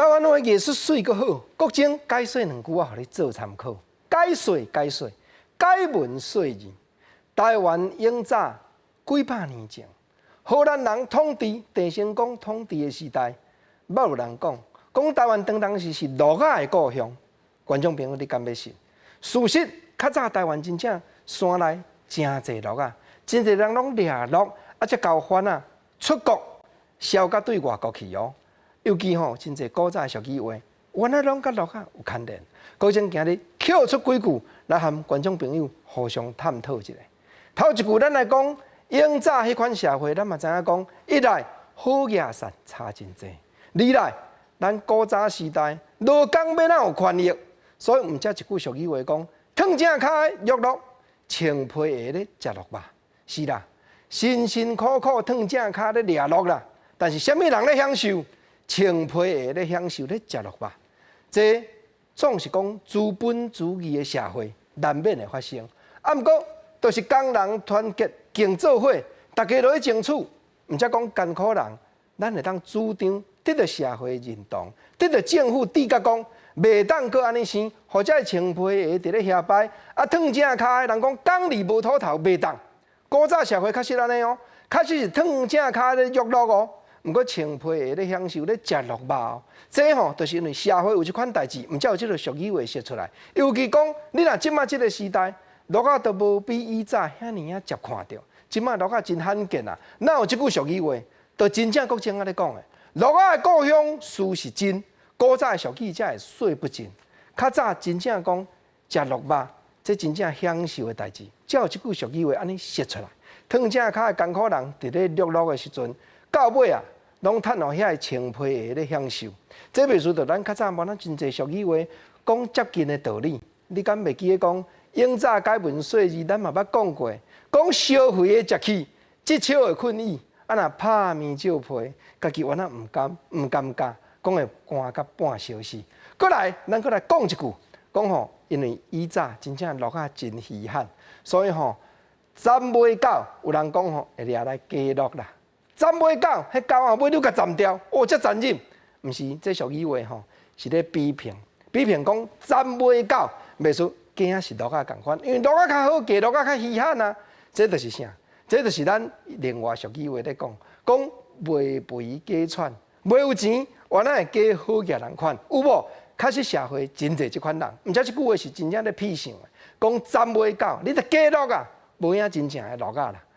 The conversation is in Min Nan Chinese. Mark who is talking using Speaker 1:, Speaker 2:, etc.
Speaker 1: 灣的藝術媠閣好，國珍解說兩句，我予你做參考。解說解說，解文說字。台灣永早幾百年前，荷蘭人統治鄭成功統治的時代，捌有人講，講台灣當當時是鹿仔的故鄉。觀眾朋友，你敢欲信？事實較早台灣真正山內誠濟鹿仔，真濟人攏掠鹿，啊，才交番仔出國，銷甲對外國去哦。尤其吼，真濟古早的俗語話，原來攏佮鹿仔有牽連。國珍今日抾出幾句來和觀眾朋友互相探討一下。頭一句，咱來講永早彼款社會，咱嘛知影講，一來好額善差真濟，二來咱古早時代勞工欲怎有權益，所以毋才一句俗語話講，褪正跤的虐鹿，穿皮鞋咧食鹿肉。是啦，辛辛苦苦褪正跤咧掠鹿啦，但是啥物人咧享受？穿皮鞋咧享受咧食鹿肉，這總是講資本主義的社會難免會發生。啊，毋過就是工人團結競做伙，大家落去爭取，毋才講艱苦人，咱會當主張得到社會認同，得到政府知覺講，袂當閣按呢生，予這穿皮鞋佇咧遐擺，啊，褪正跤的人講工字無土頭袂當。古早社會確實按呢哦，確實是褪正跤咧虐鹿哦。毋過穿皮鞋咧享受咧食鹿肉哦，這吼就是因為社會有這款代誌，毋才有這個俗語話說出來。尤其講你若這馬這個時代，鹿仔都無比以早遐爾仔捷看著，這馬鹿仔真罕見啊！哪有這句俗語話？就真正國珍按呢講的，鹿仔的故鄉事是真，古早的俗語才會說不盡。較早真正講食鹿肉，這真正享受的代誌，才有這句俗語話按呢說出來。褪正跤的艱苦人佇咧虐鹿的時陣，到尾啊，攏趁予遐個穿皮鞋咧享受。這袂輸著咱較早無咱真濟俗語話講接近的道理。你敢袂記得講永早解文說字，咱嘛捌講過，講燒肥的食氣，這笑的困意，啊若拍面借皮，家己原來毋甘毋尷尬，講會寒甲半小時。閣來，咱閣來講一句，講吼，因為以早真正鹿仔真稀罕，所以吼，斬尾狗有人講吼會掠來雞鹿啦。斬尾狗，彼狗仔尾你共斬掉，哦，遮殘忍！毋是，這俗語話吼，是咧比評，比評講斬尾狗，袂輸雞仔是鹿仔仝款，因為鹿仔較好，雞鹿仔較稀罕啊。這就是啥？這就是咱另外俗語話咧講，講賣肥假喘，袂有錢，原來會假好額人款，有無？確實社會真濟這款人，毋才這句話是真正咧比想的，講斬尾狗，你著假鹿啊，無影真正的鹿仔啦。